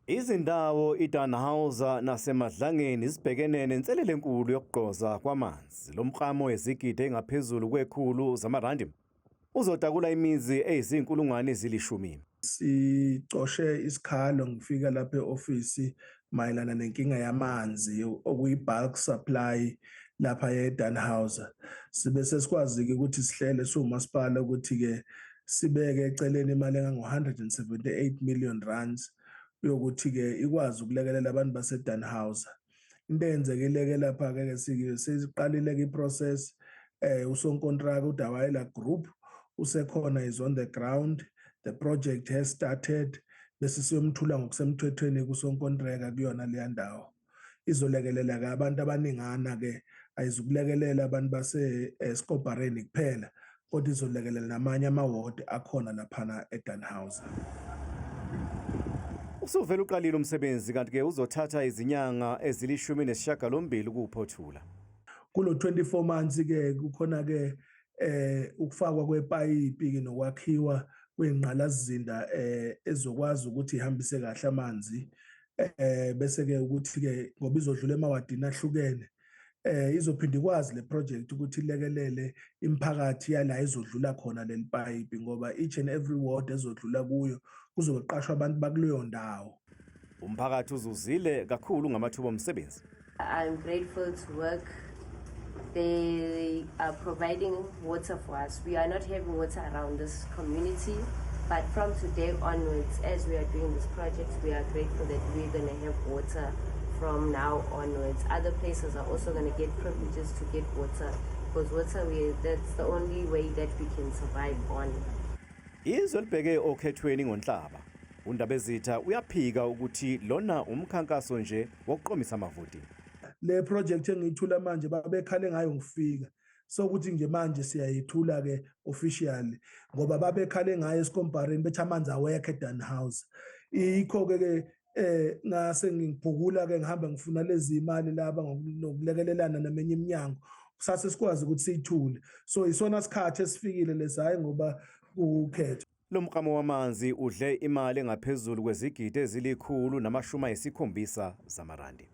Izindawo iDannhauser naseMadlangeni zibhekene nenselelo enkulu yokugqoza kwamanzi. Lo mklamo wezigidi engaphezulu kwekhulu zamarandi uzotakula imizi eyizinkulungwane ezilishumi. Sicoshe isikhalo ngifika lapha e-ofisi mayelana nenkinga yamanzi okuyi-bulk supply lapha e-Dannhauser. Sibe sesikwazi-ke ukuthi sihlele siwumasipala ukuthi-ke sibeke eceleni imali engango-178 million rands yokuthi-ke ikwazi ukulekelela abantu base-Dannhauser. Into eyenzekile-ke lapha-ke sesiqalile-ke i-process, usonkontraka uDawayela Group usekhona, is on the ground. The project has started, bese siyomthula ngokusemthethweni kusonkontraka kuyona leya ndawo. Izolekelela-ke abantu abaningana-ke, ayizukulekelela abantu base-Scopareni kuphela, kodwa izolekelela namanye amawodi akhona laphana eDannhauser. Usuvele uqalile umsebenzi, kanti-ke uzothatha izinyanga ezili-18 ukuwuphothula. Kulo 24 months ke kukhona ke ukufakwa kwepayipi ke nokwakhiwa kwengqalasizinda ezokwazi ukuthi ihambise kahle amanzi, bese ke ukuthi ke ngoba izodlula emawadini ahlukene, izophinda ikwazi le project ukuthi ilekelele imiphakathi yala izodlula khona leli payipi, ngoba each and every ward ezodlula kuyo kuzobe kuqashwa abantu bakuleyo ndawo. Umphakathi uzuzile kakhulu ngamathuba omsebenzi. I'm grateful to work. They are providing water for us. We are not having water around this community, but from today onwards, as we are doing this project, we are grateful that we're going to have water from now onwards. Other places are also going to get privileges to get water, because water, that's the only way that we can survive on. Izwe libheke okhethweni ngoNhlaba. UNdabezitha uyaphika ukuthi lona umkhankaso nje wokuqomisa amavoti. Le project engiyithula manje babekhale ngayo ngifika, so ukuthi nje manje siyayithula ke officially, ngoba babekhale ngayo esikompareni bethi amanzi awekho eDannhauser. Ikho ke ngase ngibhukula ke, ngihamba ngifuna lezi imali laba ngokulekelelana namenye iminyango, kusase sikwazi ukuthi siyithule. So isona sikhathi esifikile lesi, hayi ngoba ukhetho. Lo mklamo wamanzi udle imali engaphezulu kwezigidi ezilikhulu namashumi ayisikhombisa zamarandi.